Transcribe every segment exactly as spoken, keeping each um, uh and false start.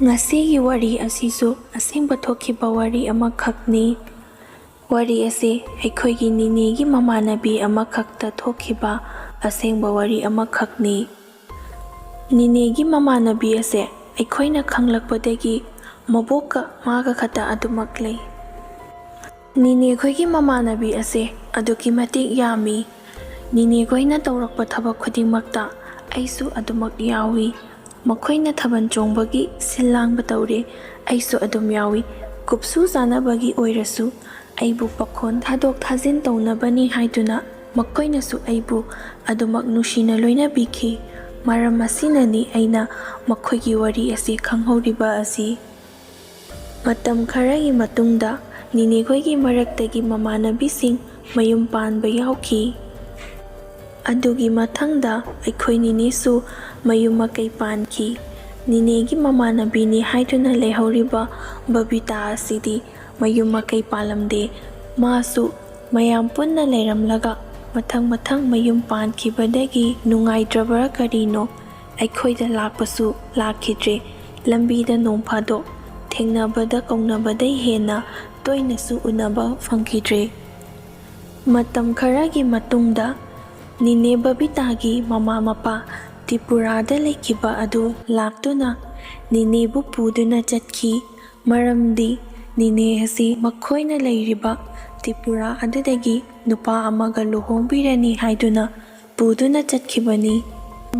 ꯉꯁꯤꯒꯤ ꯋꯥꯔꯤ ꯑꯁꯤꯁꯨ ꯑꯁꯦꯡꯕ ꯊꯣꯛꯈꯤꯕ ꯋꯥꯔꯤ ꯑꯃꯈꯛꯅꯤ꯫ ꯋꯥꯔꯤ ꯑꯁꯤ ꯑꯩꯈꯣꯏꯒꯤ ꯅꯤꯅꯦꯒꯤ ꯃꯃꯥꯟꯅꯕꯤ ꯑꯃꯈꯛꯇ ꯊꯣꯛꯈꯤꯕ ꯑꯁꯦꯡꯕ ꯋꯥꯔꯤ ꯑꯃꯈꯛꯅꯤ꯫ ꯅꯤꯅꯦꯒꯤ ꯃꯃꯥꯟꯅꯕꯤ ꯑꯁꯦ ꯑꯩꯈꯣꯏꯅ ꯈꯪꯂꯛꯄꯗꯒꯤ ꯃꯕꯣꯛꯀ ꯃꯥꯒ ꯈꯛꯇ ꯑꯗꯨꯃꯛ ꯂꯩ꯫ ꯅꯤꯅꯦꯈꯣꯏꯒꯤ ꯃꯃꯥꯟꯅꯕꯤ ꯑꯁꯦ ꯑꯗꯨꯛꯀꯤ ꯃꯇꯤꯛ ꯌꯥꯝꯃꯤ꯫ ꯅꯤꯅꯦꯈꯣꯏꯅ ꯇꯧꯔꯛꯄ ꯊꯕꯛ ꯈꯨꯗꯤꯡꯃꯛꯇ ꯑꯩꯁꯨ ꯑꯗꯨꯃꯛ ꯌꯥꯎꯏ꯫ ꯃꯈꯣꯏꯅ ꯊꯥꯕꯜ ꯆꯣꯡꯕꯒꯤ ꯁꯤꯜ ꯂꯥꯡꯕ ꯇꯧꯔꯦ, ꯑꯩꯁꯨ ꯑꯗꯨꯝ ꯌꯥꯎꯏ꯫ ꯀꯨꯞꯁꯨ ꯆꯥꯅꯕꯒꯤ ꯑꯣꯏꯔꯁꯨ ꯑꯩꯕꯨ ꯄꯥꯈꯣꯟ ꯊꯥꯗꯣꯛ ꯊꯥꯖꯤꯟ ꯇꯧꯅꯕꯅꯤ ꯍꯥꯏꯗꯨꯅ ꯃꯈꯣꯏꯅꯁꯨ ꯑꯩꯕꯨ ꯑꯗꯨꯃꯛ ꯅꯨꯡꯁꯤꯅ ꯂꯣꯏꯅꯕꯤꯈꯤ꯫ ꯃꯔꯝ ꯑꯁꯤꯅꯅꯤ ꯑꯩꯅ ꯃꯈꯣꯏꯒꯤ ꯋꯥꯔꯤ ꯑꯁꯤ ꯈꯪꯍꯧꯔꯤꯕ ꯑꯁꯤ꯫ ꯃꯇꯝ ꯈꯔꯒꯤ ꯃꯇꯨꯡꯗ ꯅꯤꯅꯦꯈꯣꯏꯒꯤ ꯃꯔꯛꯇꯒꯤ ꯃꯃꯥꯟꯅꯕꯤꯁꯤꯡ ꯃꯌꯨꯝ ꯄꯥꯟꯕ ꯌꯥꯎꯈꯤ꯫ ꯑꯗꯨꯒꯤ ꯃꯊꯪꯗ ꯑꯩꯈꯣꯏ ꯅꯤꯅꯦꯁꯨ ꯃꯌꯨꯝ ꯃꯀꯩ ꯄꯥꯟꯈꯤ꯫ ꯅꯤꯅꯦꯒꯤ ꯃꯃꯥꯟꯅꯕꯤꯅꯤ ꯍꯥꯏꯗꯨꯅ ꯂꯩꯍꯧꯔꯤꯕ ꯕꯕꯤꯇꯥ ꯑꯁꯤꯗꯤ ꯃꯌꯨꯝ ꯃꯀꯩ ꯄꯥꯜꯂꯝꯗꯦ꯫ ꯃꯥꯁꯨ ꯃꯌꯥꯝ ꯄꯨꯟꯅ ꯂꯩꯔꯝꯂꯒ ꯃꯊꯪ ꯃꯊꯪ ꯃꯌꯨꯝ ꯄꯥꯟꯈꯤꯕꯗꯒꯤ ꯅꯨꯡꯉꯥꯏꯇ꯭ꯔꯕ꯭ꯔꯥ ꯀꯔꯤꯅꯣ ꯑꯩꯈꯣꯏꯗ ꯂꯥꯛꯄꯁꯨ ꯂꯥꯛꯈꯤꯗ꯭ꯔꯦ꯫ ꯂꯝꯕꯤꯗ ꯅꯣꯡ ꯐꯥꯗꯣꯛ ꯊꯦꯡꯅꯕꯗ ꯀꯧꯅꯕꯗꯩ ꯍꯦꯟꯅ ꯇꯣꯏꯅꯁꯨ ꯎꯅꯕ ꯐꯪꯈꯤꯗ꯭ꯔꯦ꯫ ꯃꯇꯝ ꯈꯔꯒꯤ ꯃꯇꯨꯡꯗ ꯅꯤꯅꯦ ꯕꯕꯤꯇꯥꯒꯤ ꯃꯃꯥ ꯃꯄꯥ ꯇ꯭ꯔꯤꯄꯨꯔꯥꯗ ꯂꯩꯈꯤꯕ ꯑꯗꯨ ꯂꯥꯛꯇꯨꯅ ꯅꯤꯅꯦꯕꯨ ꯄꯨꯗꯨꯅ ꯆꯠꯈꯤ꯫ ꯃꯔꯝꯗꯤ ꯅꯤꯅꯦ ꯑꯁꯤ ꯃꯈꯣꯏꯅ ꯂꯩꯔꯤꯕ ꯇ꯭ꯔꯤꯄꯨꯔꯥ ꯑꯗꯨꯗꯒꯤ ꯅꯨꯄꯥ ꯑꯃꯒ ꯂꯨꯍꯣꯡꯕꯤꯔꯅꯤ ꯍꯥꯏꯗꯨꯅ ꯄꯨꯗꯨꯅ ꯆꯠꯈꯤꯕꯅꯤ꯫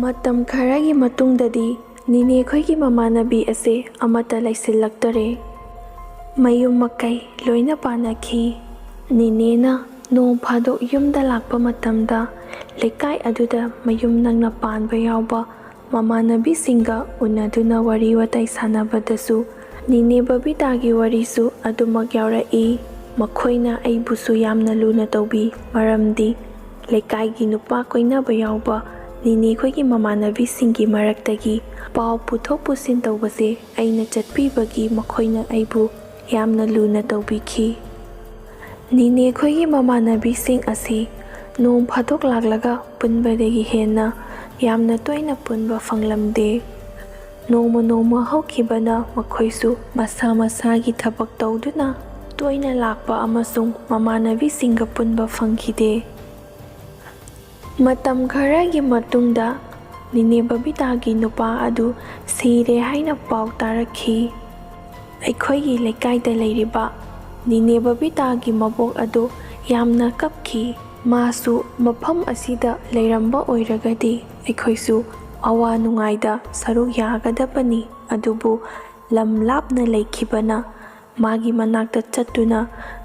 ꯃꯇꯝ ꯈꯔꯒꯤ ꯃꯇꯨꯡꯗꯗꯤ ꯅꯤꯅꯦꯈꯣꯏꯒꯤ ꯃꯃꯥꯟꯅꯕꯤ ꯑꯁꯦ ꯑꯃꯠꯇ ꯂꯩꯁꯤꯜꯂꯛꯇꯔꯦ꯫ ꯃꯌꯨꯝ ꯃꯀꯩ ꯂꯣꯏꯅ ꯄꯥꯟꯅꯈꯤ꯫ ꯅꯤꯅꯦꯅ ꯅꯣꯡ ꯐꯥꯗꯣꯛ ꯌꯨꯝꯗ ꯂꯥꯛꯄ ꯃꯇꯝꯗ ꯂꯩꯀꯥꯏ ꯑꯗꯨꯗ ꯃꯌꯨꯝ ꯅꯛꯅ ꯄꯥꯟꯕ ꯌꯥꯎꯕ ꯃꯃꯥꯟꯅꯕꯤꯁꯤꯡꯒ ꯎꯅꯗꯨꯅ ꯋꯥꯔꯤ ꯋꯥꯇꯥꯏ ꯁꯥꯟꯅꯕꯗꯁꯨ ꯅꯤꯅꯦ ꯕꯕꯤꯇꯥꯒꯤ ꯋꯥꯔꯤꯁꯨ ꯑꯗꯨꯃꯛ ꯌꯥꯎꯔꯛꯏ꯫ ꯃꯈꯣꯏꯅ ꯑꯩꯕꯨꯁꯨ ꯌꯥꯝꯅ ꯂꯨꯅ ꯇꯧꯕꯤ, ꯃꯔꯝꯗꯤ ꯂꯩꯀꯥꯏꯒꯤ ꯅꯨꯄꯥ ꯀꯣꯏꯅꯕ ꯌꯥꯎꯕ ꯅꯤꯅꯦꯈꯣꯏꯒꯤ ꯃꯃꯥꯟꯅꯕꯤꯁꯤꯡꯒꯤ ꯃꯔꯛꯇꯒꯤ ꯄꯥꯎ ꯄꯨꯊꯣꯛ ꯄꯨꯁꯤꯟ ꯇꯧꯕꯁꯦ ꯑꯩꯅ ꯆꯠꯄꯤꯕꯒꯤ ꯃꯈꯣꯏꯅ ꯑꯩꯕꯨ ꯌꯥꯝꯅ ꯂꯨꯅ ꯇꯧꯕꯤꯈꯤ꯫ ꯅꯤꯅꯦꯈꯣꯏꯒꯤ ꯃꯃꯥꯟꯅꯕꯤꯁꯤꯡ ꯑꯁꯤ ꯅꯣꯡ ꯐꯥꯗꯣꯛ ꯂꯥꯛꯂꯒ ꯄꯨꯟꯕꯗꯒꯤ ꯍꯦꯟꯅ ꯌꯥꯝꯅ ꯇꯣꯏꯅ ꯄꯨꯟꯕ ꯐꯪꯂꯝꯗꯦ꯫ ꯅꯣꯡꯃ ꯅꯣꯡꯃ ꯍꯧꯈꯤꯕꯅ ꯃꯈꯣꯏꯁꯨ ꯃꯁꯥ ꯃꯁꯥꯒꯤ ꯊꯕꯛ ꯇꯧꯗꯨꯅ ꯇꯣꯏꯅ ꯂꯥꯛꯄ ꯑꯃꯁꯨꯡ ꯃꯃꯥꯟꯅꯕꯤꯁꯤꯡꯒ ꯄꯨꯟꯕ ꯐꯪꯈꯤꯗꯦ꯫ ꯃꯇꯝ ꯈꯔꯒꯤ ꯃꯇꯨꯡꯗ ꯅꯤꯅꯦ ꯕꯕꯤꯇꯥꯒꯤ ꯅꯨꯄꯥ ꯑꯗꯨ ꯁꯤꯔꯦ ꯍꯥꯏꯅ ꯄꯥꯎ ꯇꯥꯔꯛꯈꯤ꯫ ꯑꯩꯈꯣꯏꯒꯤ ꯂꯩꯀꯥꯏꯗ ꯂꯩꯔꯤꯕ ꯅꯤꯅꯦ ꯕꯕꯤꯇꯥꯒꯤ ꯃꯕꯣꯛ ꯑꯗꯨ ꯌꯥꯝꯅ ꯀꯞꯈꯤ꯫ ꯃꯥꯁꯨ ꯃꯐꯝ ꯑꯁꯤꯗ ꯂꯩꯔꯝꯕ ꯑꯣꯏꯔꯒꯗꯤ ꯑꯩꯈꯣꯏꯁꯨ ꯑꯋꯥ ꯅꯨꯡꯉꯥꯏꯗ ꯁꯔꯨꯛ ꯌꯥꯒꯗꯕꯅꯤ꯫ ꯑꯗꯨꯕꯨ ꯂꯝ ꯂꯥꯞꯅ ꯂꯩꯈꯤꯕꯅ ꯃꯥꯒꯤ ꯃꯅꯥꯛꯇ ꯆꯠꯇꯨꯅ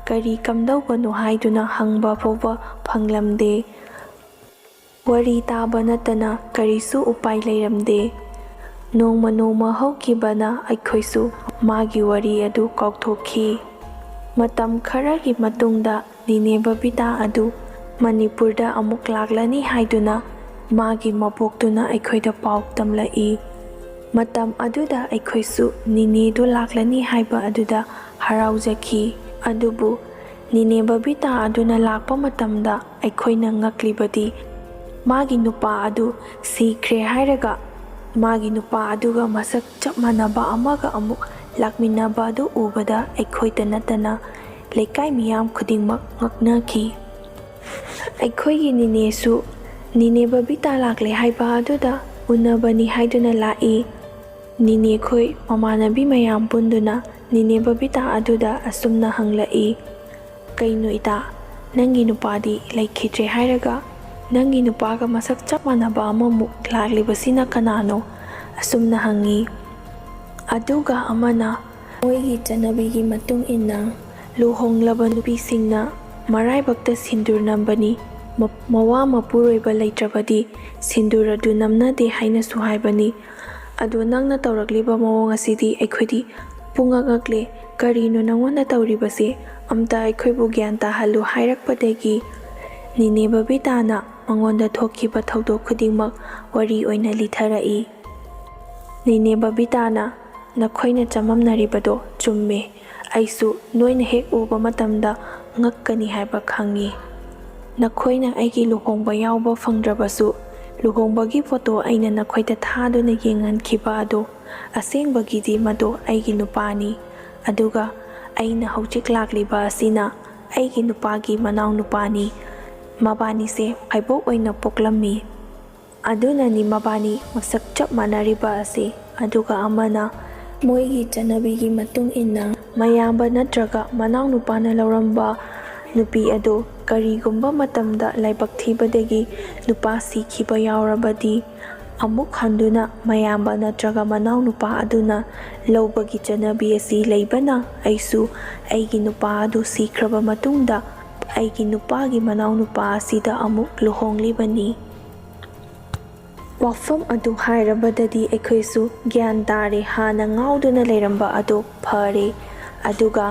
ꯀꯔꯤ ꯀꯝꯗꯧꯕꯅꯣ ꯍꯥꯏꯗꯨꯅ ꯍꯪꯕ ꯐꯥꯎꯕ ꯐꯪꯂꯝꯗꯦ꯫ ꯋꯥꯔꯤ ꯇꯥꯕ ꯅꯠꯇꯅ ꯀꯔꯤꯁꯨ ꯎꯄꯥꯏ ꯂꯩꯔꯝꯗꯦ꯫ ꯅꯣꯡꯃ ꯅꯣꯡꯃ ꯍꯧꯈꯤꯕꯅ ꯑꯩꯈꯣꯏꯁꯨ ꯃꯥꯒꯤ ꯋꯥꯔꯤ ꯑꯗꯨ ꯀꯥꯎꯊꯣꯛꯈꯤ꯫ ꯃꯇꯝ ꯈꯔꯒꯤ ꯃꯇꯨꯡꯗ ꯅꯤꯅꯦ ꯕꯕꯤꯇꯥ ꯑꯗꯨ ꯃꯅꯤꯄꯨꯔꯗ ꯑꯃꯨꯛ ꯂꯥꯛꯂꯅꯤ ꯍꯥꯏꯗꯨꯅ ꯃꯥꯒꯤ ꯃꯕꯣꯛꯇꯨꯅ ꯑꯩꯈꯣꯏꯗ ꯄꯥꯎ ꯇꯝꯂꯛꯏ꯫ ꯃꯇꯝ ꯑꯗꯨꯗ ꯑꯩꯈꯣꯏꯁꯨ ꯅꯤꯅꯦꯗꯨ ꯂꯥꯛꯂꯅꯤ ꯍꯥꯏꯕ ꯑꯗꯨꯗ ꯍꯔꯥꯎꯖꯈꯤ꯫ ꯑꯗꯨꯕꯨ ꯅꯤꯅꯦ ꯕꯕꯤꯇꯥ ꯑꯗꯨꯅ ꯂꯥꯛꯄ ꯃꯇꯝꯗ ꯑꯩꯈꯣꯏꯅ ꯉꯛꯂꯤꯕꯗꯤ ꯃꯥꯒꯤ ꯅꯨꯄꯥ ꯑꯗꯨ ꯁꯤꯈ꯭ꯔꯦ ꯍꯥꯏꯔꯒ ꯃꯥꯒꯤ ꯅꯨꯄꯥ ꯑꯗꯨꯒ ꯃꯁꯛ ꯆꯞ ꯃꯥꯟꯅꯕ ꯑꯃꯒ ꯑꯃꯨꯛ ꯂꯥꯛꯃꯤꯟꯅꯕ ꯑꯗꯨ ꯎꯕꯗ ꯑꯩꯈꯣꯏꯗ ꯅꯠꯇꯅ ꯂꯩꯀꯥꯏ ꯃꯤꯌꯥꯝ ꯈꯨꯗꯤꯡꯃꯛ ꯉꯛꯅꯈꯤ꯫ ꯑꯩꯈꯣꯏꯒꯤ ꯅꯤꯅꯦꯁꯨ ꯅꯤꯅꯦ ꯕꯕꯤꯇꯥ ꯂꯥꯛꯂꯦ ꯍꯥꯏꯕ ꯑꯗꯨꯗ ꯎꯅꯕꯅꯤ ꯍꯥꯏꯗꯨꯅ ꯂꯥꯛꯏ꯫ ꯅꯤꯅꯦꯈꯣꯏ ꯃꯃꯥꯟꯅꯕꯤ ꯃꯌꯥꯝ ꯄꯨꯟꯗꯨꯅ ꯅꯤꯅꯦ ꯕꯕꯤꯇꯥ ꯑꯗꯨꯗ ꯑꯁꯨꯝꯅ ꯍꯪꯂꯛꯏ, "ꯀꯩꯅꯣ ꯏꯇꯥ, ꯅꯪꯒꯤ ꯅꯨꯄꯥꯗꯤ ꯂꯩꯈꯤꯗ꯭ꯔꯦ ꯍꯥꯏꯔꯒ ꯅꯪꯒꯤ ꯅꯨꯄꯥꯒ ꯃꯁꯛ ꯆꯞ ꯃꯥꯟꯅꯕ ꯑꯃꯃꯨꯛ ꯂꯥꯛꯂꯤꯕꯁꯤꯅ ꯀꯅꯥꯅꯣ?" ꯑꯁꯨꯝꯅ ꯍꯪꯉꯤ꯫ ꯑꯗꯨꯒ ꯑꯃꯅ, ꯃꯣꯏꯒꯤ ꯆꯠꯅꯕꯤꯒꯤ ꯃꯇꯨꯡ ꯏꯟꯅ ꯂꯨꯍꯣꯡꯂꯕ ꯅꯨꯄꯤꯁꯤꯡꯅ ꯃꯔꯥꯏꯕꯛꯇ ꯁꯤꯟꯗꯨꯔ ꯅꯝꯕꯅꯤ꯫ ꯃ-, ꯃꯋꯥ ꯃꯄꯨꯔꯣꯏꯕ ꯂꯩꯇ꯭ꯔꯕꯗꯤ ꯁꯤꯟꯗꯨꯔ ꯑꯗꯨ ꯅꯝꯅꯗꯦ ꯍꯥꯏꯅꯁꯨ ꯍꯥꯏꯕꯅꯤ꯫ ꯑꯗꯣ ꯅꯪꯅ ꯇꯧꯔꯛꯂꯤꯕ ꯃꯑꯣꯡ ꯑꯁꯤꯗꯤ ꯑꯩꯈꯣꯏꯗꯤ ꯄꯨꯡꯉꯛ ꯉꯛꯂꯦ꯫ ꯀꯔꯤꯅꯣ ꯅꯪꯉꯣꯟꯗ ꯇꯧꯔꯤꯕꯁꯦ? ꯑꯝꯇ ꯑꯩꯈꯣꯏꯕꯨ ꯒ꯭ꯌꯥꯟ ꯇꯥꯍꯜꯂꯨ ꯍꯥꯏꯔꯛꯄꯗꯒꯤ ꯅꯤꯅꯦ ꯕꯕꯤꯇꯥꯅ ꯃꯉꯣꯟꯗ ꯊꯣꯛꯈꯤꯕ ꯊꯧꯗꯣꯛ ꯈꯨꯗꯤꯡꯃꯛ ꯋꯥꯔꯤ ꯑꯣꯏꯅ ꯂꯤꯊꯔꯛꯏ꯫ ꯅꯤꯅꯦ ꯕꯕꯤꯇꯥꯅ, "ꯅꯈꯣꯏꯅ ꯆꯃꯝꯅꯔꯤꯕꯗꯣ ꯆꯨꯝꯃꯦ꯫ ꯑꯩꯁꯨ ꯅꯣꯏꯅ ꯍꯦꯛ ꯎꯕ ꯃꯇꯝꯗ ꯉꯛꯀꯅꯤ ꯍꯥꯏꯕ ꯈꯪꯉꯤ꯫ ꯅꯈꯣꯏꯅ ꯑꯩꯒꯤ ꯂꯨꯍꯣꯡꯕ ꯌꯥꯎꯕ ꯐꯪꯗ꯭ꯔꯕꯁꯨ ꯂꯨꯍꯣꯡꯕꯒꯤ ꯐꯣꯇꯣ ꯑꯩꯅ ꯅꯈꯣꯏꯗ ꯊꯥꯗꯨꯅ ꯌꯦꯡꯍꯟꯈꯤꯕ ꯑꯗꯣ ꯑꯁꯦꯡꯕꯒꯤꯗꯤ ꯃꯗꯣ ꯑꯩꯒꯤ ꯅꯨꯄꯥꯅꯤ, ꯑꯗꯨꯒ ꯑꯩꯅ ꯍꯧꯖꯤꯛ ꯂꯥꯛꯂꯤꯕ ꯑꯁꯤꯅ ꯑꯩꯒꯤ ꯅꯨꯄꯥꯒꯤ ꯃꯅꯥꯎ ꯅꯨꯄꯥꯅꯤ꯫ ꯃꯕꯥꯅꯤꯁꯦ ꯐꯥꯏꯕꯣꯛ ꯑꯣꯏꯅ ꯄꯣꯛꯂꯝꯃꯤ꯫ ꯑꯗꯨꯅꯅꯤ ꯃꯕꯥꯅꯤ ꯃꯁꯛ ꯆꯞ ꯃꯥꯟꯅꯔꯤꯕ ꯑꯁꯤ꯫ ꯑꯗꯨꯒ ꯑꯃꯅ ꯃꯣꯏꯒꯤ ꯆꯠꯅꯕꯤꯒꯤ ꯃꯇꯨꯡ ꯏꯟꯅ ꯃꯌꯥꯝꯕ ꯅꯠꯇ꯭ꯔꯒ ꯃꯅꯥꯎ ꯅꯨꯄꯥꯅ ꯂꯧꯔꯝꯕ ꯅꯨꯄꯤ ꯑꯗꯨ ꯀꯔꯤꯒꯨꯝꯕ ꯃꯇꯝꯗ ꯂꯥꯏꯕꯛ ꯊꯤꯕꯗꯒꯤ ꯅꯨꯄꯥ ꯁꯤꯈꯤꯕ ꯌꯥꯎꯔꯕꯗꯤ ꯑꯃꯨꯛ ꯍꯟꯗꯨꯅ ꯃꯌꯥꯝꯕ ꯅꯠꯇ꯭ꯔꯒ ꯃꯅꯥꯎ ꯅꯨꯄꯥ ꯑꯗꯨꯅ ꯂꯧꯕꯒꯤ ꯆꯠꯅꯕꯤ ꯑꯁꯤ ꯂꯩꯕꯅ ꯑꯩꯁꯨ ꯑꯩꯒꯤ ꯅꯨꯄꯥ ꯑꯗꯨ ꯁꯤꯈ꯭ꯔꯕ ꯃꯇꯨꯡꯗ ꯑꯩꯒꯤ ꯅꯨꯄꯥꯒꯤ ꯃꯅꯥꯎ ꯅꯨꯄꯥ ꯑꯁꯤꯗ ꯑꯃꯨꯛ ꯂꯨꯍꯣꯡꯂꯤꯕꯅꯤ꯫ ꯋꯥꯐꯝ ꯑꯗꯨ ꯍꯥꯏꯔꯕꯗꯗꯤ ꯑꯩꯈꯣꯏꯁꯨ ꯒ꯭ꯌꯥꯟ ꯇꯥꯔꯦ꯫ ꯍꯥꯟꯅ ꯉꯥꯎꯗꯨꯅ ꯂꯩꯔꯝꯕ ꯑꯗꯨ ꯐꯔꯦ꯫ ꯑꯗꯨꯒ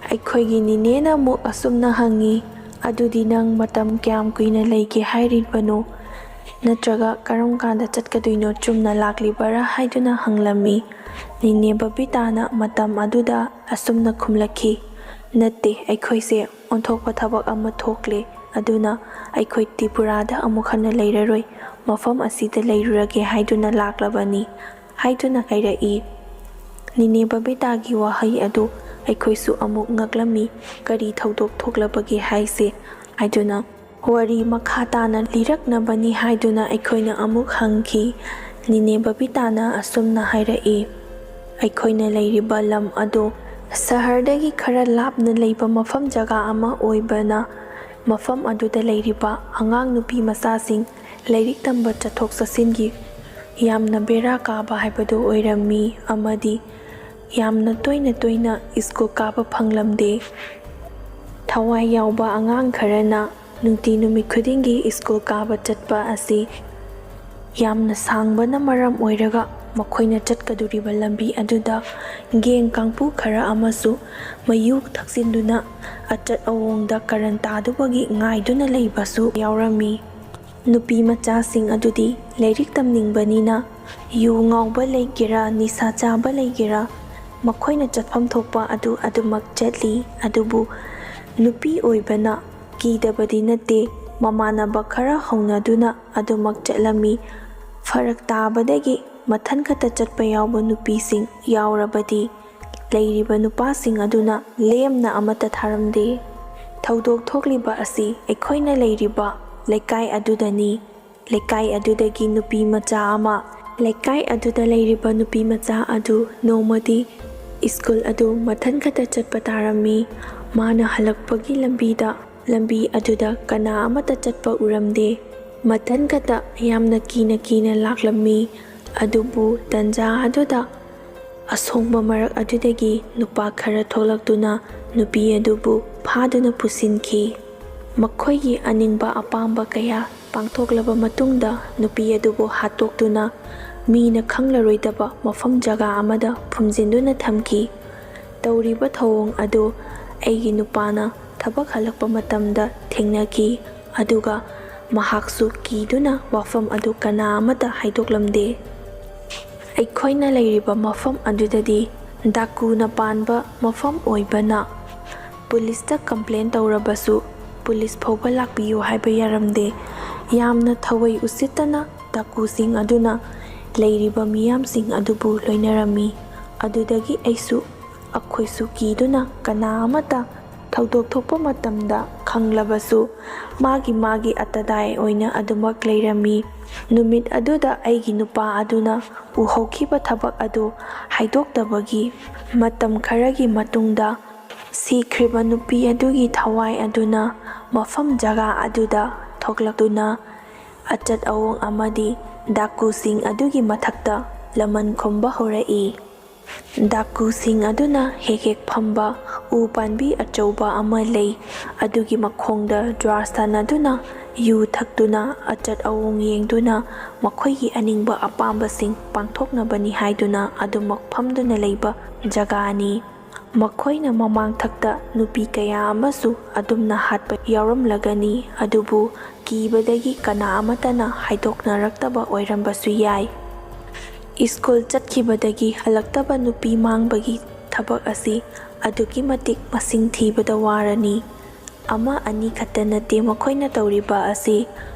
ꯑꯩꯈꯣꯏꯒꯤ ꯅꯤꯅꯦꯅ ꯑꯃꯨꯛ ꯑꯁꯨꯝꯅ ꯍꯪꯉꯤ, "ꯑꯗꯨꯗꯤ ꯅꯪ ꯃꯇꯝ ꯀꯌꯥꯝ ꯀꯨꯏꯅ ꯂꯩꯒꯦ ꯍꯥꯏꯔꯤꯕꯅꯣ? ꯅꯠꯇ꯭ꯔꯒ ꯀꯔꯝ ꯀꯥꯟꯗ ꯆꯠꯀꯗꯣꯏꯅꯣ? ꯆꯨꯝꯅ ꯂꯥꯛꯂꯤꯕꯔꯥ?" ꯍꯥꯏꯗꯨꯅ ꯍꯪꯂꯝꯃꯤ꯫ ꯅꯤꯅꯦ ꯕꯕꯤꯇꯥꯅ ꯃꯇꯝ ꯑꯗꯨꯗ ꯑꯁꯨꯝꯅ ꯈꯨꯝꯂꯛꯈꯤ, "ꯅꯠꯇꯦ, ꯑꯩꯈꯣꯏꯁꯦ ꯑꯣꯟꯊꯣꯛꯄ ꯊꯕꯛ ꯑꯃ ꯊꯣꯛꯂꯦ, ꯑꯗꯨꯅ ꯑꯩꯈꯣꯏ ꯇ꯭ꯔꯤꯄꯨꯔꯥꯗ ꯑꯃꯨꯛ ꯍꯟꯅ ꯂꯩꯔꯔꯣꯏ, ꯃꯐꯝ ꯑꯁꯤꯗ ꯂꯩꯔꯨꯔꯒꯦ ꯍꯥꯏꯗꯨꯅ ꯂꯥꯛꯂꯕꯅꯤ" ꯍꯥꯏꯗꯨꯅ ꯍꯥꯏꯔꯛꯏ꯫ ꯅꯤꯅꯦ ꯕꯕꯤꯇꯥꯒꯤ ꯋꯥꯍꯩ ꯑꯗꯨ ꯑꯩꯈꯣꯏꯁꯨ ꯑꯃꯨꯛ ꯉꯛꯂꯝꯃꯤ꯫ "ꯀꯔꯤ ꯊꯧꯗꯣꯛ ꯊꯣꯛꯂꯕꯒꯦ ꯍꯥꯏꯁꯦ?" ꯍꯥꯏꯗꯨꯅ ꯋꯥꯔꯤ ꯃꯈꯥ ꯇꯥꯅ ꯂꯤꯔꯛꯅꯕꯅꯤ ꯍꯥꯏꯗꯨꯅ ꯑꯩꯈꯣꯏꯅ ꯑꯃꯨꯛ ꯍꯪꯈꯤ꯫ ꯅꯤꯅꯦ ꯕꯕꯤꯇꯥꯅ ꯑꯁꯨꯝꯅ ꯍꯥꯏꯔꯛꯏ, "ꯑꯩꯈꯣꯏꯅ ꯂꯩꯔꯤꯕ ꯂꯝ ꯑꯗꯨ ꯁꯍꯔꯗꯒꯤ ꯈꯔ ꯂꯥꯞꯅ ꯂꯩꯕ ꯃꯐꯝ ꯖꯒꯥ ꯑꯃ ꯑꯣꯏꯕꯅ, ꯃꯐꯝ ꯑꯗꯨꯗ ꯂꯩꯔꯤꯕ ꯑꯉꯥꯡ ꯅꯨꯄꯤ ꯃꯆꯥꯁꯤꯡ ꯂꯥꯏꯔꯤꯛ ꯇꯝꯕ ꯆꯠꯊꯣꯛ ꯆꯠꯁꯤꯟꯒꯤ ꯌꯥꯝꯅ ꯕꯦꯔꯥ ꯀꯥꯕ ꯍꯥꯏꯕꯗꯨ ꯑꯣꯏꯔꯝꯃꯤ, ꯑꯃꯗꯤ ꯌꯥꯝꯅ ꯇꯣꯏꯅ ꯇꯣꯏꯅ ꯁ꯭ꯀꯨꯜ ꯀꯥꯕ ꯐꯪꯂꯝꯗꯦ꯫ ꯊꯋꯥꯏ ꯌꯥꯎꯕ ꯑꯉꯥꯡ ꯈꯔꯅ ꯅꯨꯡꯇꯤ ꯅꯨꯃꯤꯠ ꯈꯨꯗꯤꯡꯒꯤ ꯁ꯭ꯀꯨꯜ ꯀꯥꯕ ꯆꯠꯄ ꯑꯁꯤ ꯌꯥꯝꯅ ꯁꯥꯡꯕꯅ ꯃꯔꯝ ꯑꯣꯏꯔꯒ ꯃꯈꯣꯏꯅ ꯆꯠꯀꯗꯧꯔꯤꯕ ꯂꯝꯕꯤ ꯑꯗꯨꯗ ꯒꯦꯡ ꯀꯥꯡꯄꯨ ꯈꯔ ꯑꯃꯁꯨ ꯃꯌꯨ ꯊꯛꯆꯤꯟꯗꯨꯅ ꯑꯆꯠ ꯑꯋꯣꯡꯗ ꯀꯔꯟ ꯇꯥꯗꯨꯕꯒꯤ ꯉꯥꯏꯗꯨꯅ ꯂꯩꯕꯁꯨ ꯌꯥꯎꯔꯝꯃꯤ꯫ ꯅꯨꯄꯤ ꯃꯆꯥꯁꯤꯡ ꯑꯗꯨꯗꯤ ꯂꯥꯏꯔꯤꯛ ꯇꯝꯅꯤꯡꯕꯅꯤꯅ ꯌꯨ ꯉꯥꯎꯕ ꯂꯩꯒꯦꯔꯥ, ꯅꯤꯁꯥ ꯆꯥꯕ ꯂꯩꯒꯦꯔꯥ, ꯃꯈꯣꯏꯅ ꯆꯠꯐꯝ ꯊꯣꯛꯄ ꯑꯗꯨ ꯑꯗꯨꯃꯛ ꯆꯠꯂꯤ꯫ ꯑꯗꯨꯕꯨ ꯅꯨꯄꯤ ꯑꯣꯏꯕꯅ ꯀꯤꯗꯕꯗꯤ ꯅꯠꯇꯦ, ꯃꯃꯥꯟꯅꯕ ꯈꯔ ꯍꯧꯅꯗꯨꯅ ꯑꯗꯨꯃꯛ ꯆꯠꯂꯝꯃꯤ꯫ ꯐꯔꯛ ꯇꯥꯕꯗꯒꯤ ꯃꯊꯟ ꯈꯛꯇ ꯆꯠꯄ ꯌꯥꯎꯕ ꯅꯨꯄꯤꯁꯤꯡ ꯌꯥꯎꯔꯕꯗꯤ ꯂꯩꯔꯤꯕ ꯅꯨꯄꯥꯁꯤꯡ ꯑꯗꯨꯅ ꯂꯦꯝꯅ ꯑꯃꯠꯇ ꯊꯥꯔꯝꯗꯦ꯫ ꯊꯧꯗꯣꯛ ꯊꯣꯛꯂꯤꯕ ꯑꯁꯤ ꯑꯩꯈꯣꯏꯅ ꯂꯩꯔꯤꯕ ꯂꯩꯀꯥꯏ ꯑꯗꯨꯗꯅꯤ꯫ ꯂꯩꯀꯥꯏ ꯑꯗꯨꯗꯒꯤ ꯅꯨꯄꯤ ꯃꯆꯥ ꯑꯃ, ꯂꯩꯀꯥꯏ ꯑꯗꯨꯗ ꯂꯩꯔꯤꯕ ꯅꯨꯄꯤ ꯃꯆꯥ ꯑꯗꯨ ꯅꯣꯡꯃꯗꯤ ꯁ꯭ꯀꯨꯜ ꯑꯗꯨ ꯃꯊꯟ ꯈꯛꯇ ꯆꯠꯄ ꯇꯥꯔꯝꯃꯤ꯫ ꯃꯥꯅ ꯍꯜꯂꯛꯄꯒꯤ ꯂꯝꯕꯤꯗ, ꯂꯝꯕꯤ ꯑꯗꯨꯗ ꯀꯅꯥ ꯑꯃꯠꯇ ꯆꯠꯄ ꯎꯔꯝꯗꯦ꯫ ꯃꯊꯟ ꯈꯛꯇ ꯌꯥꯝꯅ ꯀꯤꯅ ꯀꯤꯅ ꯂꯥꯛꯂꯝꯃꯤ꯫ ꯑꯗꯨꯕꯨ ꯇꯟꯖꯥ ꯑꯗꯨꯗ ꯑꯁꯣꯡꯕ ꯃꯔꯛ ꯑꯗꯨꯗꯒꯤ ꯅꯨꯄꯥ ꯈꯔ ꯊꯣꯛꯂꯛꯇꯨꯅ ꯅꯨꯄꯤ ꯑꯗꯨꯕꯨ ꯐꯥꯗꯨꯅ ꯄꯨꯁꯤꯟꯈꯤ꯫ ꯃꯈꯣꯏꯒꯤ ꯑꯅꯤꯡꯕ ꯑꯄꯥꯝꯕ ꯀꯌꯥ ꯄꯥꯡꯊꯣꯛꯂꯕ ꯃꯇꯨꯡꯗ ꯅꯨꯄꯤ ꯑꯗꯨꯕꯨ ꯍꯥꯠꯇꯣꯛꯇꯨꯅ ꯃꯤꯅ ꯈꯪꯂꯔꯣꯏꯗꯕ ꯃꯐꯝ ꯖꯒꯥ ꯑꯃꯗ ꯐꯨꯝꯖꯤꯟꯗꯨꯅ ꯊꯝꯈꯤ꯫ ꯇꯧꯔꯤꯕ ꯊꯧꯑꯣꯡ ꯑꯗꯨ ꯑꯩꯒꯤ ꯅꯨꯄꯥꯅ ꯊꯕꯛ ꯍꯜꯂꯛꯄ ꯃꯇꯝꯗ ꯊꯦꯡꯅꯈꯤ, ꯑꯗꯨꯒ ꯃꯍꯥꯛꯁꯨ ꯀꯤꯗꯨꯅ ꯋꯥꯐꯝ ꯑꯗꯨ ꯀꯅꯥ ꯑꯃꯠꯇ ꯍꯥꯏꯗꯣꯛꯂꯝꯗꯦ꯫ ꯑꯩꯈꯣꯏꯅ ꯂꯩꯔꯤꯕ ꯃꯐꯝ ꯑꯗꯨꯗꯗꯤ ꯗꯥꯀꯨꯅ ꯄꯥꯟꯕ ꯃꯐꯝ ꯑꯣꯏꯕꯅ ꯄꯨꯂꯤꯁꯇ ꯀꯝꯄ꯭ꯂꯦꯟ ꯇꯧꯔꯕꯁꯨ ꯄꯨꯂꯤꯁ ꯐꯥꯎꯕ ꯂꯥꯛꯄꯤꯌꯨ ꯍꯥꯏꯕ ꯌꯥꯔꯝꯗꯦ꯫ ꯌꯥꯝꯅ ꯊꯧꯋꯩ ꯎꯁꯤꯠꯇꯅ ꯗꯥꯀꯨꯁꯤꯡ ꯑꯗꯨꯅ ꯂꯩꯔꯤꯕ ꯃꯤꯌꯥꯝꯁꯤꯡ ꯑꯗꯨꯕꯨ ꯂꯣꯏꯅꯔꯝꯃꯤ꯫ ꯑꯗꯨꯗꯒꯤ ꯑꯩꯁꯨ, ꯑꯩꯈꯣꯏꯁꯨ ꯀꯤꯗꯨꯅ ꯀꯅꯥ ꯑꯃꯠꯇ ꯊꯧꯗꯣꯛ ꯊꯣꯛꯄ ꯃꯇꯝꯗ ꯈꯪꯂꯕꯁꯨ ꯃꯥꯒꯤ ꯃꯥꯒꯤ ꯑꯇꯗꯥꯏ ꯑꯣꯏꯅ ꯑꯗꯨꯃꯛ ꯂꯩꯔꯝꯃꯤ꯫ ꯅꯨꯃꯤꯠ ꯑꯗꯨꯗ ꯑꯩꯒꯤ ꯅꯨꯄꯥ ꯑꯗꯨꯅ ꯎꯍꯧꯈꯤꯕ ꯊꯕꯛ ꯑꯗꯨ ꯍꯥꯏꯗꯣꯛꯇꯕꯒꯤ ꯃꯇꯝ ꯈꯔꯒꯤ ꯃꯇꯨꯡꯗ ꯁꯤꯈ꯭ꯔꯤꯕ ꯅꯨꯄꯤ ꯑꯗꯨꯒꯤ ꯊꯋꯥꯏ ꯑꯗꯨꯅ ꯃꯐꯝ ꯖꯒꯥ ꯑꯗꯨꯗ ꯊꯣꯛꯂꯛꯇꯨꯅ ꯑꯆꯠ ꯑꯋꯣꯡ ꯑꯃꯗꯤ ꯗꯥꯀꯨꯁꯤꯡ ꯑꯗꯨꯒꯤ ꯃꯊꯛꯇ ꯂꯃꯟ ꯈꯨꯝꯕ ꯍꯧꯔꯛꯏ꯫ ꯗꯥꯀꯨꯁꯤꯡ ꯑꯗꯨꯅ ꯍꯦꯛ ꯍꯦꯛ ꯐꯝꯕ ꯎ ꯄꯥꯝꯕꯤ ꯑꯆꯧꯕ ꯑꯃ ꯂꯩ꯫ ꯑꯗꯨꯒꯤ ꯃꯈꯣꯡꯗ ꯖ꯭ꯋꯥꯔ ꯁꯥꯟꯅꯗꯨꯅ, ꯌꯨ ꯊꯛꯇꯨꯅ, ꯑꯆꯠ ꯑꯋꯣꯡ ꯌꯦꯡꯗꯨꯅ, ꯃꯈꯣꯏꯒꯤ ꯑꯅꯤꯡꯕ ꯑꯄꯥꯝꯕꯁꯤꯡ ꯄꯥꯡꯊꯣꯛꯅꯕꯅꯤ ꯍꯥꯏꯗꯨꯅ ꯑꯗꯨꯃꯛ ꯐꯝꯗꯨꯅ ꯂꯩꯕ ꯖꯒꯥꯅꯤ꯫ ꯃꯈꯣꯏꯅ ꯃꯃꯥꯡꯊꯛꯇ ꯅꯨꯄꯤ ꯀꯌꯥ ꯑꯃꯁꯨ ꯑꯗꯨꯝꯅ ꯍꯥꯠꯄ ꯌꯥꯎꯔꯝꯂꯒꯅꯤ, ꯑꯗꯨꯕꯨ ꯀꯤꯕꯗꯒꯤ ꯀꯅꯥ ꯑꯃꯠꯇꯅ ꯍꯥꯏꯗꯣꯛꯅꯔꯛꯇꯕ ꯑꯣꯏꯔꯝꯕꯁꯨ ꯌꯥꯏ꯫ ꯁ꯭ꯀꯨꯜ ꯆꯠꯈꯤꯕꯗꯒꯤ ꯍꯜꯂꯛꯇꯕ ꯅꯨꯄꯤ ꯃꯥꯡꯕꯒꯤ ꯊꯕꯛ ꯑꯁꯤ ꯑꯗꯨꯛꯀꯤ ꯃꯇꯤꯛ ꯃꯁꯤꯡ ꯊꯤꯕꯗ ꯋꯥꯔꯅꯤ꯫ ꯑꯃ ꯑꯅꯤ ꯈꯛꯇ ꯅꯠꯇꯦ ꯃꯈꯣꯏꯅ ꯇꯧꯔꯤꯕ ꯑꯁꯤ꯫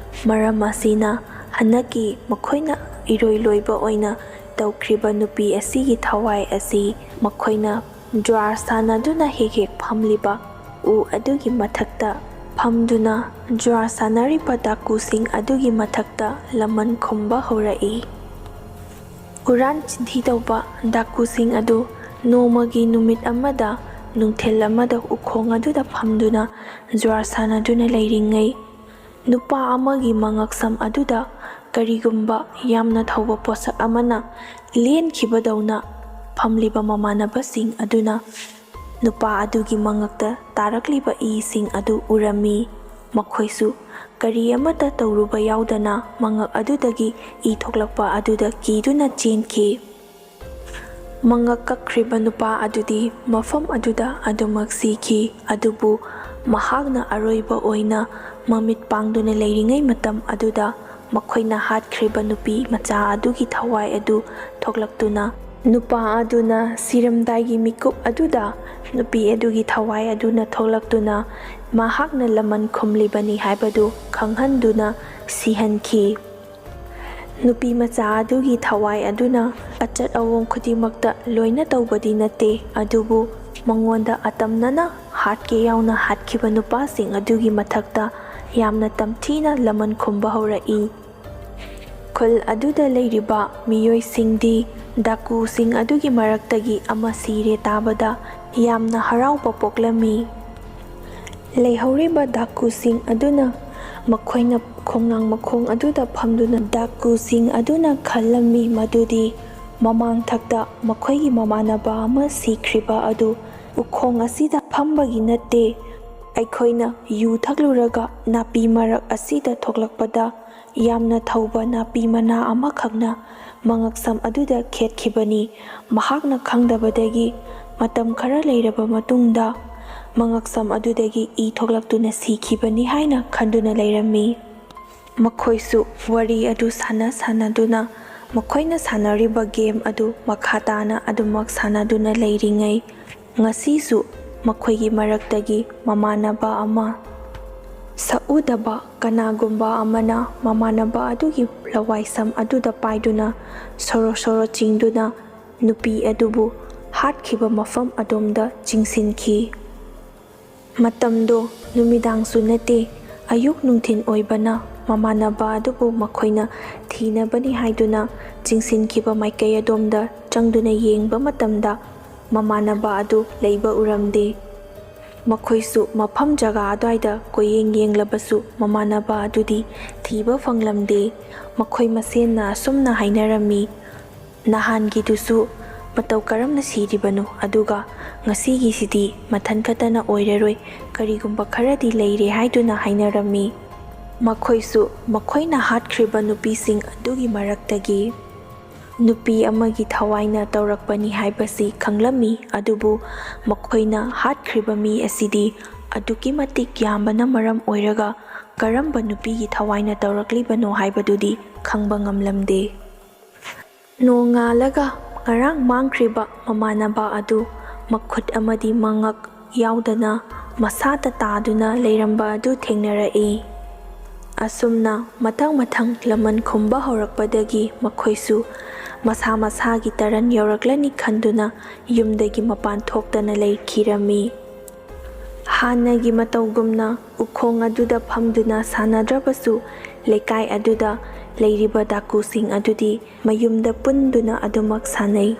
ꯃꯔꯝ ꯑꯁꯤꯅ ꯍꯟꯗꯛꯀꯤ ꯃꯈꯣꯏꯅ ꯏꯔꯣꯏ ꯂꯣꯏꯕ ꯑꯣꯏꯅ ꯇꯧꯈ꯭ꯔꯤꯕ ꯅꯨꯄꯤ ꯑꯁꯤꯒꯤ ꯊꯋꯥꯏ ꯑꯁꯤ ꯃꯈꯣꯏꯅ ꯖ꯭ꯋꯥꯔ ꯁꯥꯟꯅꯗꯨꯅ ꯍꯦꯛ ꯍꯦꯛ ꯐꯝꯂꯤꯕ ꯎ ꯑꯗꯨꯒꯤ ꯃꯊꯛꯇ ꯐꯝꯗꯨꯅ ꯖ꯭ꯋꯥꯔ ꯁꯥꯟꯅꯔꯤꯕ ꯗꯥꯀꯨꯁꯤꯡ ꯑꯗꯨꯒꯤ ꯃꯊꯛꯇ ꯂꯃꯟ ꯈꯨꯝꯕ ꯍꯧꯔꯛꯏ꯫ ꯍꯨꯔꯥꯟ ꯆꯤꯟꯊꯤ ꯇꯧꯕ ꯗꯥꯀꯨꯁꯤꯡ ꯑꯗꯨ ꯅꯣꯡꯃꯒꯤ ꯅꯨꯃꯤꯠ ꯑꯃꯗ ꯅꯨꯡꯊꯤꯜ ꯑꯃꯗ ꯎꯈꯣꯡ ꯑꯗꯨꯗ ꯐꯝꯗꯨꯅ ꯖ꯭ꯋꯥꯔ ꯁꯥꯟꯅꯗꯨꯅ ꯂꯩꯔꯤꯉꯩ, ꯅꯨꯄꯥ ꯑꯃꯒꯤ ꯃꯉꯛꯁꯝ ꯑꯗꯨꯗ ꯀꯔꯤꯒꯨꯝꯕ ꯌꯥꯝꯅ ꯊꯧꯕ ꯄꯣꯠꯁꯛ ꯑꯃꯅ ꯂꯦꯟꯈꯤꯕꯗꯧꯅ ꯐꯝꯂꯤꯕ ꯃꯃꯥꯟꯅꯕꯁꯤꯡ ꯑꯗꯨꯅ ꯅꯨꯄꯥ ꯑꯗꯨꯒꯤ ꯃꯉꯛꯇ ꯇꯥꯔꯛꯂꯤꯕ ꯏꯁꯤꯡ ꯑꯗꯨ ꯎꯔꯝꯃꯤ꯫ ꯃꯈꯣꯏꯁꯨ ꯀꯔꯤ ꯑꯃꯠꯇ ꯇꯧꯔꯨꯕ ꯌꯥꯎꯗꯅ ꯃꯉꯛ ꯑꯗꯨꯗꯒꯤ ꯏ ꯊꯣꯛꯂꯛꯄ ꯑꯗꯨꯗ ꯀꯤꯗꯨꯅ ꯆꯦꯟꯈꯤ꯫ ꯃꯉꯛ ꯀꯛꯈ꯭ꯔꯤꯕ ꯅꯨꯄꯥ ꯑꯗꯨꯗꯤ ꯃꯐꯝ ꯑꯗꯨꯗ ꯑꯗꯨꯃꯛ ꯁꯤꯈꯤ꯫ ꯑꯗꯨꯕꯨ ꯃꯍꯥꯛꯅ ꯑꯔꯣꯏꯕ ꯑꯣꯏꯅ ꯃꯃꯤꯠ ꯄꯥꯡꯗꯨꯅ ꯂꯩꯔꯤꯉꯩ ꯃꯇꯝ ꯑꯗꯨꯗ ꯃꯈꯣꯏꯅ ꯍꯥꯠꯈ꯭ꯔꯤꯕ ꯅꯨꯄꯤ ꯃꯆꯥ ꯑꯗꯨꯒꯤ ꯊꯋꯥꯏ ꯑꯗꯨ ꯊꯣꯛꯂꯛꯇꯨꯅ, ꯅꯨꯄꯥ ꯑꯗꯨꯅ ꯁꯤꯔꯝꯗꯥꯏꯒꯤ ꯃꯤꯀꯨꯞ ꯑꯗꯨꯗ ꯅꯨꯄꯤ ꯑꯗꯨꯒꯤ ꯊꯋꯥꯏ ꯑꯗꯨꯅ ꯊꯣꯛꯂꯛꯇꯨꯅ ꯃꯍꯥꯛꯅ ꯂꯃꯟ ꯈꯨꯝꯂꯤꯕꯅꯤ ꯍꯥꯏꯕꯗꯨ ꯈꯪꯍꯟꯗꯨꯅ ꯁꯤꯍꯟꯈꯤ꯫ ꯅꯨꯄꯤ ꯃꯆꯥ ꯑꯗꯨꯒꯤ ꯊꯋꯥꯏ ꯑꯗꯨꯅ ꯑꯆꯠ ꯑꯋꯣꯡ ꯈꯨꯗꯤꯡꯃꯛꯇ ꯂꯣꯏꯅ ꯇꯧꯕꯗꯤ ꯅꯠꯇꯦ, ꯑꯗꯨꯕꯨ ꯃꯉꯣꯟꯗ ꯑꯇꯝꯅꯅ ꯍꯥꯠꯀꯦ ꯌꯥꯎꯅ ꯍꯥꯠꯈꯤꯕ ꯅꯨꯄꯥꯁꯤꯡ ꯑꯗꯨꯒꯤ ꯃꯊꯛꯇ ꯌꯥꯝꯅ ꯇꯝꯊꯤꯅ ꯂꯃꯟ ꯈꯨꯝꯕ ꯍꯧꯔꯛꯏ꯫ ꯈꯨꯜ ꯑꯗꯨꯗ ꯂꯩꯔꯤꯕ ꯃꯤꯑꯣꯏꯁꯤꯡꯗꯤ ꯗꯥꯀꯨꯁꯤꯡ ꯑꯗꯨꯒꯤ ꯃꯔꯛꯇꯒꯤ ꯑꯃ ꯁꯤꯔꯦ ꯇꯥꯕꯗ ꯌꯥꯝꯅ ꯍꯔꯥꯎꯕ ꯄꯣꯛꯂꯝꯃꯤ꯫ ꯂꯩꯍꯧꯔꯤꯕ ꯗꯥꯀꯨꯁꯤꯡ ꯑꯗꯨꯅ ꯃꯈꯣꯏꯅ ꯈꯣꯡꯅꯥꯡ ꯃꯈꯣꯡ ꯑꯗꯨꯗ ꯐꯝꯗꯨꯅ ꯗꯥꯀꯨꯁꯤꯡ ꯑꯗꯨꯅ ꯈꯜꯂꯝꯃꯤ ꯃꯗꯨꯗꯤ ꯃꯃꯥꯡꯊꯛꯇ ꯃꯈꯣꯏꯒꯤ ꯃꯃꯥꯟꯅꯕ ꯑꯃ ꯁꯤꯈ꯭ꯔꯤꯕ ꯑꯗꯨ ꯎꯈꯣꯡ ꯑꯁꯤꯗ ꯐꯝꯕꯒꯤ ꯅꯠꯇꯦ, ꯑꯩꯈꯣꯏꯅ ꯌꯨ ꯊꯛꯂꯨꯔꯒ ꯅꯥꯄꯤ ꯃꯔꯛ ꯑꯁꯤꯗ ꯊꯣꯛꯂꯛꯄꯗ ꯌꯥꯝꯅ ꯊꯧꯕ ꯅꯥꯄꯤ ꯃꯅꯥ ꯑꯃꯈꯛꯅ ꯃꯉꯛꯁꯝ ꯑꯗꯨꯗ ꯈꯦꯠꯈꯤꯕꯅꯤ꯫ ꯃꯍꯥꯛꯅ ꯈꯪꯗꯕꯗꯒꯤ ꯃꯇꯝ ꯈꯔ ꯂꯩꯔꯕ ꯃꯇꯨꯡꯗ ꯃꯉꯛꯁꯝ ꯑꯗꯨꯗꯒꯤ ꯏ ꯊꯣꯛꯂꯛꯇꯨꯅ ꯁꯤꯈꯤꯕꯅꯤ ꯍꯥꯏꯅ ꯈꯟꯗꯨꯅ ꯂꯩꯔꯝꯃꯤ꯫ ꯃꯈꯣꯏꯁꯨ ꯋꯥꯔꯤ ꯑꯗꯨ ꯁꯥꯟꯅ ꯁꯥꯟꯅꯗꯨꯅ ꯃꯈꯣꯏꯅ ꯁꯥꯟꯅꯔꯤꯕ ꯒꯦꯝ ꯑꯗꯨ ꯃꯈꯥ ꯇꯥꯅ ꯑꯗꯨꯃꯛ ꯁꯥꯟꯅꯗꯨꯅ ꯂꯩꯔꯤꯉꯩ, ꯉꯁꯤꯁꯨ ꯃꯈꯣꯏꯒꯤ ꯃꯔꯛꯇꯒꯤ ꯃꯃꯥꯟꯅꯕ ꯑꯃ ꯁꯛꯎꯗꯕ ꯀꯅꯥꯒꯨꯝꯕ ꯑꯃꯅ ꯃꯃꯥꯟꯅꯕ ꯑꯗꯨꯒꯤ ꯂꯋꯥꯏꯁꯝ ꯑꯗꯨꯗ ꯄꯥꯏꯗꯨꯅ ꯁꯣꯔꯣ ꯁꯣꯔꯣ ꯆꯤꯡꯗꯨꯅ ꯅꯨꯄꯤ ꯑꯗꯨꯕꯨ ꯍꯥꯠꯈꯤꯕ ꯃꯐꯝ ꯑꯗꯣꯝꯗ ꯆꯤꯡꯁꯤꯟꯈꯤ꯫ ꯃꯇꯝꯗꯣ ꯅꯨꯃꯤꯗꯥꯡꯁꯨ ꯅꯠꯇꯦ, ꯑꯌꯨꯛ ꯅꯨꯡꯊꯤꯜ ꯑꯣꯏꯕꯅ ꯃꯃꯥꯟꯅꯕ ꯑꯗꯨꯕꯨ ꯃꯈꯣꯏꯅ ꯊꯤꯅꯕꯅꯤ ꯍꯥꯏꯗꯨꯅ ꯆꯤꯡꯁꯤꯟꯈꯤꯕ ꯃꯥꯏꯀꯩ ꯑꯗꯣꯝꯗ ꯆꯪꯗꯨꯅ ꯌꯦꯡꯕ ꯃꯇꯝꯗ ꯃꯃꯥꯟꯅꯕ ꯑꯗꯨ ꯂꯩꯕ ꯎꯔꯝꯗꯦ꯫ ꯃꯈꯣꯏꯁꯨ ꯃꯐꯝ ꯖꯒꯥ ꯑꯗꯨꯋꯥꯏꯗ ꯀꯣꯏꯌꯦꯡ ꯌꯦꯡꯂꯕꯁꯨ ꯃꯃꯥꯟꯅꯕ ꯑꯗꯨꯗꯤ ꯊꯤꯕ ꯐꯪꯂꯝꯗꯦ꯫ ꯃꯈꯣꯏ ꯃꯁꯦꯟꯅ ꯑꯁꯨꯝꯅ ꯍꯥꯏꯅꯔꯝꯃꯤ, "ꯅꯍꯥꯟꯒꯤꯗꯨꯁꯨ ꯃꯇꯧ ꯀꯔꯝꯅ ꯁꯤꯔꯤꯕꯅꯣ, ꯑꯗꯨꯒ ꯉꯁꯤꯒꯤꯁꯤꯗꯤ ꯃꯊꯟ ꯈꯛꯇꯅ ꯑꯣꯏꯔꯔꯣꯏ, ꯀꯔꯤꯒꯨꯝꯕ ꯈꯔꯗꯤ ꯂꯩꯔꯦ" ꯍꯥꯏꯗꯨꯅ ꯍꯥꯏꯅꯔꯝꯃꯤ꯫ ꯃꯈꯣꯏꯁꯨ ꯃꯈꯣꯏꯅ ꯍꯥꯠꯈ꯭ꯔꯤꯕ ꯅꯨꯄꯤꯁꯤꯡ ꯑꯗꯨꯒꯤ ꯃꯔꯛꯇꯒꯤ ꯅꯨꯄꯤ ꯑꯃꯒꯤ ꯊꯋꯥꯏꯅ ꯇꯧꯔꯛꯄꯅꯤ ꯍꯥꯏꯕꯁꯤ ꯈꯪꯂꯝꯃꯤ, ꯑꯗꯨꯕꯨ ꯃꯈꯣꯏꯅ ꯍꯥꯠꯈ꯭ꯔꯤꯕ ꯃꯤ ꯑꯁꯤꯗꯤ ꯑꯗꯨꯛꯀꯤ ꯃꯇꯤꯛ ꯌꯥꯝꯕꯅ ꯃꯔꯝ ꯑꯣꯏꯔꯒ ꯀꯔꯝꯕ ꯅꯨꯄꯤꯒꯤ ꯊꯋꯥꯏꯅ ꯇꯧꯔꯛꯂꯤꯕꯅꯣ ꯍꯥꯏꯕꯗꯨꯗꯤ ꯈꯪꯕ ꯉꯝꯂꯝꯗꯦ꯫ ꯅꯣꯡꯉꯥꯜꯂꯒ ꯉꯔꯥꯡ ꯃꯥꯡꯈ꯭ꯔꯤꯕ ꯃꯃꯥꯟꯅꯕ ꯑꯗꯨ ꯃꯈꯨꯠ ꯑꯃꯗꯤ ꯃꯉꯛ ꯌꯥꯎꯗꯅ ꯃꯁꯥꯇ ꯇꯥꯗꯨꯅ ꯂꯩꯔꯝꯕ ꯑꯗꯨ ꯊꯦꯡꯅꯔꯛꯏ꯫ ꯑꯁꯨꯝꯅ ꯃꯊꯪ ꯃꯊꯪ ꯂꯃꯟ ꯈꯨꯝꯕ ꯍꯧꯔꯛꯄꯗꯒꯤ ꯃꯈꯣꯏꯁꯨ ꯃꯁꯥ ꯃꯁꯥꯒꯤ ꯇꯔꯟ ꯌꯧꯔꯛꯂꯅꯤ ꯈꯟꯗꯨꯅ ꯌꯨꯝꯗꯒꯤ ꯃꯄꯥꯟ ꯊꯣꯛꯇꯅ ꯂꯩꯈꯤꯔꯝꯃꯤ꯫ ꯍꯥꯟꯅꯒꯤ ꯃꯇꯧꯒꯨꯝꯅ ꯎꯈꯣꯡ ꯑꯗꯨꯗ ꯐꯝꯗꯨꯅ ꯁꯥꯟꯅꯗ꯭ꯔꯕꯁꯨ, ꯂꯩꯀꯥꯏ ꯑꯗꯨꯗ ꯂꯩꯔꯤꯕ ꯗꯥꯀꯨꯁꯤꯡ ꯑꯗꯨꯗꯤ ꯃꯌꯨꯝꯗ ꯄꯨꯟꯗꯨꯅ ꯑꯗꯨꯃꯛ ꯁꯥꯟꯅꯩ꯫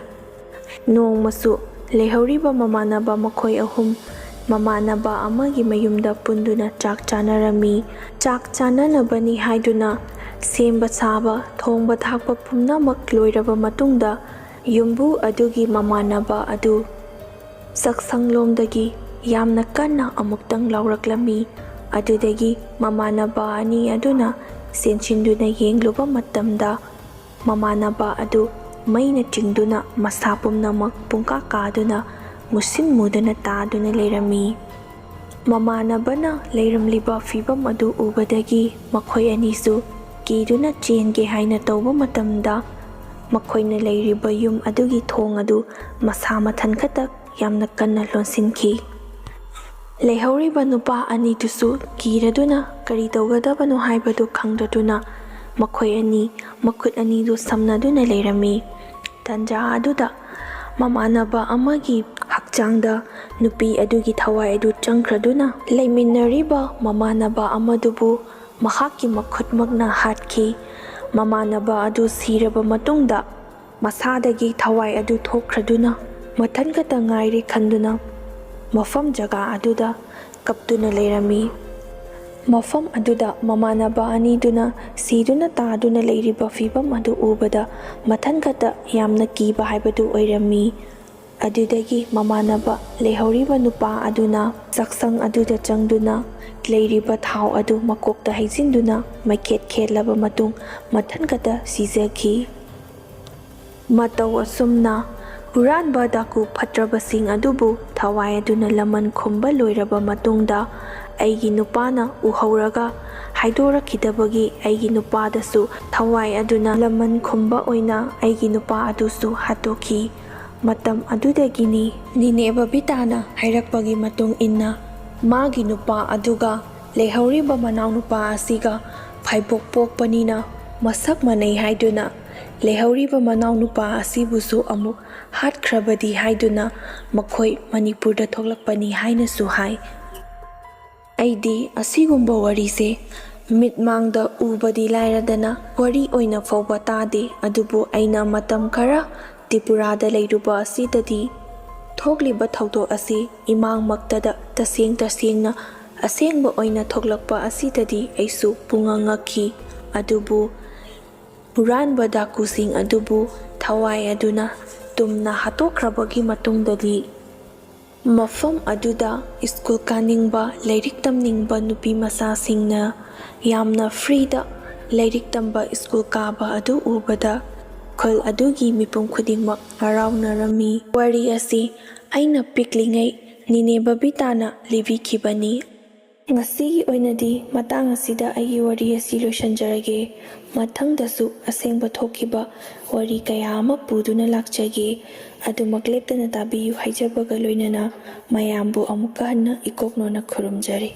ꯅꯣꯡꯃꯁꯨ ꯂꯩꯍꯧꯔꯤꯕ ꯃꯃꯥꯟꯅꯕ ꯃꯈꯣꯏ ꯑꯍꯨꯝ ꯃꯃꯥꯟꯅꯕ ꯑꯃꯒꯤ ꯃꯌꯨꯝꯗ ꯄꯨꯟꯗꯨꯅ ꯆꯥꯛ ꯆꯥꯅꯔꯝꯃꯤ꯫ ꯆꯥꯛ ꯆꯥꯅꯅꯕꯅꯤ ꯍꯥꯏꯗꯨꯅ ꯁꯦꯝꯕ ꯁꯥꯕ, ꯊꯣꯡꯕ ꯊꯥꯛꯄ ꯄꯨꯝꯅꯃꯛ ꯂꯣꯏꯔꯕ ꯃꯇꯨꯡꯗ, ꯌꯨꯝꯕꯨ ꯑꯗꯨꯒꯤ ꯃꯃꯥꯟꯅꯕ ꯑꯗꯨ ꯆꯥꯛꯁꯪꯂꯣꯝꯗꯒꯤ ꯌꯥꯝꯅ ꯀꯟꯅ ꯑꯃꯨꯛꯇꯪ ꯂꯥꯎꯔꯛꯂꯝꯃꯤ꯫ ꯑꯗꯨꯗꯒꯤ ꯃꯃꯥꯟꯅꯕ ꯑꯅꯤ ꯑꯗꯨꯅ ꯆꯦꯟꯁꯤꯟꯗꯨꯅ ꯌꯦꯡꯂꯨꯕ ꯃꯇꯝꯗ, ꯃꯃꯥꯟꯅꯕ ꯑꯗꯨ ꯃꯩꯅ ꯆꯤꯡꯗꯨꯅ ꯃꯁꯥ ꯄꯨꯝꯅꯃꯛ ꯄꯨꯡꯀꯥ ꯀꯥꯗꯨꯅ ꯃꯨꯁꯤꯟ ꯃꯨꯗꯅ ꯇꯥꯗꯨꯅ ꯂꯩꯔꯝꯃꯤ꯫ ꯃꯃꯥꯟꯅꯕꯅ ꯂꯩꯔꯝꯂꯤꯕ ꯐꯤꯚꯝ ꯑꯗꯨ ꯎꯕꯗꯒꯤ ꯃꯈꯣꯏ ꯑꯅꯤꯁꯨ ꯀꯤꯗꯨꯅ ꯆꯦꯟꯒꯦ ꯍꯥꯏꯅ ꯇꯧꯕ ꯃꯇꯝꯗ, ꯃꯈꯣꯏꯅ ꯂꯩꯔꯤꯕ ꯌꯨꯝ ꯑꯗꯨꯒꯤ ꯊꯣꯡ ꯑꯗꯨ ꯃꯁꯥ ꯃꯊꯟꯈꯛꯇ ꯌꯥꯝꯅ ꯀꯟꯅ ꯂꯣꯟꯁꯤꯟꯈꯤ꯫ ꯂꯩꯍꯧꯔꯤꯕ ꯅꯨꯄꯥ ꯑꯅꯤꯗꯨꯁꯨ ꯀꯤꯔꯗꯨꯅ ꯀꯔꯤ ꯇꯧꯒꯗꯕꯅꯣ ꯍꯥꯏꯕꯗꯨ ꯈꯪꯗꯗꯨꯅ ꯃꯈꯣꯏ ꯑꯅꯤ ꯃꯈꯨꯠ ꯑꯅꯤꯗꯨ ꯁꯝꯅꯗꯨꯅ ꯂꯩꯔꯝꯃꯤ꯫ ꯇꯟꯖꯥ ꯑꯗꯨꯗ ꯃꯃꯥꯟꯅꯕ ꯑꯃꯒꯤ ꯍꯛꯆꯥꯡꯗ ꯅꯨꯄꯤ ꯑꯗꯨꯒꯤ ꯊꯋꯥꯏ ꯑꯗꯨ ꯆꯪꯈ꯭ꯔꯗꯨꯅ ꯂꯩꯃꯤꯟꯅꯔꯤꯕ ꯃꯃꯥꯟꯅꯕ ꯑꯃꯗꯨꯕꯨ ꯃꯍꯥꯛꯀꯤ ꯃꯈꯨꯠꯃꯛꯅ ꯍꯥꯠꯈꯤ꯫ ꯃꯃꯥꯟꯅꯕ ꯑꯗꯨ ꯁꯤꯔꯕ ꯃꯇꯨꯡꯗ ꯃꯁꯥꯗꯒꯤ ꯊꯋꯥꯏ ꯑꯗꯨ ꯊꯣꯛꯈ꯭ꯔꯗꯨꯅ ꯃꯊꯟ ꯈꯛꯇ ꯉꯥꯏꯔꯦ ꯈꯟꯗꯨꯅ ꯃꯐꯝ ꯖꯒꯥ ꯑꯗꯨꯗ ꯀꯞꯇꯨꯅ ꯂꯩꯔꯝꯃꯤ꯫ ꯃꯐꯝ ꯑꯗꯨꯗ ꯃꯃꯥꯟꯅꯕ ꯑꯅꯤꯗꯨꯅ ꯁꯤꯗꯨꯅ ꯇꯥꯗꯨꯅ ꯂꯩꯔꯤꯕ ꯐꯤꯕꯝ ꯑꯗꯨ ꯎꯕꯗ ꯃꯊꯟ ꯈꯛꯇ ꯌꯥꯝꯅ ꯀꯤꯕ ꯍꯥꯏꯕꯗꯨ ꯑꯣꯏꯔꯝꯃꯤ꯫ ꯑꯗꯨꯗꯒꯤ ꯃꯃꯥꯟꯅꯕ ꯂꯩꯍꯧꯔꯤꯕ ꯅꯨꯄꯥ ꯑꯗꯨꯅ ꯆꯥꯛꯁꯪ ꯑꯗꯨꯗ ꯆꯪꯗꯨꯅ ꯂꯩꯔꯤꯕ ꯊꯥꯎ ꯑꯗꯨ ꯃꯀꯣꯛꯇ ꯍꯩꯖꯤꯟꯗꯨꯅ ꯃꯩꯈꯦꯠ ꯈꯦꯠꯂꯕ ꯃꯇꯨꯡ ꯃꯊꯟ ꯈꯛꯇ ꯁꯤꯖꯈꯤ꯫ ꯃꯇꯧ ꯑꯁꯨꯝꯅ ꯍꯨꯔꯥꯟꯕ ꯗꯥꯀꯨ ꯐꯠꯇ꯭ꯔꯕꯁꯤꯡ ꯑꯗꯨꯕꯨ ꯊꯋꯥꯏ ꯑꯗꯨꯅ ꯂꯃꯟ ꯈꯨꯝꯕ ꯂꯣꯏꯔꯕ ꯃꯇꯨꯡꯗ ꯑꯩꯒꯤ ꯅꯨꯄꯥꯅ ꯎꯍꯧꯔꯒ ꯍꯥꯏꯗꯣꯔꯛꯈꯤꯗꯕꯒꯤ ꯑꯩꯒꯤ ꯅꯨꯄꯥꯗꯁꯨ ꯊꯋꯥꯏ ꯑꯗꯨꯅ ꯂꯃꯟ ꯈꯨꯝꯕ ꯑꯣꯏꯅ ꯑꯩꯒꯤ ꯅꯨꯄꯥ ꯑꯗꯨꯁꯨ ꯍꯥꯠꯇꯣꯛꯈꯤ꯫ ꯃꯇꯝ ꯑꯗꯨꯗꯒꯤꯅꯤ ꯅꯤꯅꯦ ꯕꯕꯤꯇꯥꯅ ꯍꯥꯏꯔꯛꯄꯒꯤ ꯃꯇꯨꯡ ꯏꯟꯅ ꯃꯥꯒꯤ ꯅꯨꯄꯥ ꯑꯗꯨꯒ ꯂꯩꯍꯧꯔꯤꯕ ꯃꯅꯥꯎꯅꯨꯄꯥ ꯑꯁꯤꯒ ꯐꯥꯏꯕꯣꯛ ꯄꯣꯛꯄꯅꯤꯅ ꯃꯁꯛ ꯃꯥꯟꯅꯩ ꯍꯥꯏꯗꯨꯅ ꯂꯩꯍꯧꯔꯤꯕ ꯃꯅꯥꯎꯅꯨꯄꯥ ꯑꯁꯤꯕꯨꯁꯨ ꯑꯃꯨꯛ ꯍꯥꯠꯈ꯭ꯔꯕꯗꯤ ꯍꯥꯏꯗꯨꯅ ꯃꯈꯣꯏ ꯃꯅꯤꯄꯨꯔꯗ ꯊꯣꯛꯂꯛꯄꯅꯤ ꯍꯥꯏꯅꯁꯨ ꯍꯥꯏ꯫ ꯑꯩꯗꯤ ꯑꯁꯤꯒꯨꯝꯕ ꯋꯥꯔꯤꯁꯦ ꯃꯤꯠꯃꯥꯡꯗ ꯎꯕꯗꯤ ꯂꯥꯏꯔꯗꯅ ꯋꯥꯔꯤ ꯑꯣꯏꯅ ꯐꯥꯎꯕ ꯇꯥꯗꯦ, ꯑꯗꯨꯕꯨ ꯑꯩꯅ ꯃꯇꯝ ꯈꯔ ꯇ꯭ꯔꯤꯄꯨꯔꯥꯗ ꯂꯩꯔꯨꯕ ꯑꯁꯤꯗꯗꯤ ꯊꯣꯛꯂꯤꯕ ꯊꯧꯗꯣꯛ ꯑꯁꯤ ꯏꯃꯥꯡꯃꯛꯇꯗ ꯇꯁꯦꯡ ꯇꯁꯦꯡꯅ ꯑꯁꯦꯡꯕ ꯑꯣꯏꯅ ꯊꯣꯛꯂꯛꯄ ꯑꯁꯤꯗꯗꯤ ꯑꯩꯁꯨ ꯄꯨꯡꯉꯛ ꯉꯛꯈꯤ꯫ ꯑꯗꯨꯕꯨ ꯍꯨꯔꯥꯟꯕ ꯗꯥꯀꯨꯁꯤꯡ ꯑꯗꯨꯕꯨ ꯊꯋꯥꯏ ꯑꯗꯨꯅ ꯇꯨꯝꯅ ꯍꯥꯠꯇꯣꯛꯈ꯭ꯔꯕꯒꯤ ꯃꯇꯨꯡꯗꯗꯤ ꯃꯐꯝ ꯑꯗꯨꯗ ꯁ꯭ꯀꯨꯜ ꯀꯥꯅꯤꯡꯕ, ꯂꯥꯏꯔꯤꯛ ꯇꯝꯅꯤꯡꯕ ꯅꯨꯄꯤ ꯃꯆꯥꯁꯤꯡꯅ ꯌꯥꯝꯅ ꯐ꯭ꯔꯤꯗ ꯂꯥꯏꯔꯤꯛ ꯇꯝꯕ ꯁ꯭ꯀꯨꯜ ꯀꯥꯕ ꯑꯗꯨ ꯎꯕꯗ ꯈꯨꯜ ꯑꯗꯨꯒꯤ ꯃꯤꯄꯨꯝ ꯈꯨꯗꯤꯡꯃꯛ ꯍꯔꯥꯎꯅꯔꯝꯃꯤ꯫ ꯋꯥꯔꯤ ꯑꯁꯤ ꯑꯩꯅ ꯄꯤꯛꯂꯤꯉꯩ ꯅꯤꯅꯦ ꯕꯕꯤꯇꯥꯅ ꯂꯤꯕꯤꯈꯤꯕꯅꯤ꯫ ꯉꯁꯤꯒꯤ ꯑꯣꯏꯅꯗꯤ ꯃꯇꯥꯡ ꯑꯁꯤꯗ ꯑꯩꯒꯤ ꯋꯥꯔꯤ ꯑꯁꯤ ꯂꯣꯏꯁꯤꯟꯖꯔꯒꯦ꯫ ꯃꯊꯪꯗꯁꯨ ꯑꯁꯦꯡꯕ ꯊꯣꯛꯈꯤꯕ ꯋꯥꯔꯤ ꯀꯌꯥ ꯑꯃ ꯄꯨꯗꯨꯅ ꯂꯥꯛꯆꯒꯦ꯫ ꯑꯗꯨꯃꯛ ꯂꯦꯞꯇꯅ ꯇꯥꯕꯤꯌꯨ ꯍꯥꯏꯖꯕꯒ ꯂꯣꯏꯅꯅ ꯃꯌꯥꯝꯕꯨ ꯑꯃꯨꯛꯀ ꯍꯟꯅ ꯏꯀꯣꯛꯅꯣꯅ ꯈꯨꯔꯨꯝꯖꯔꯤ꯫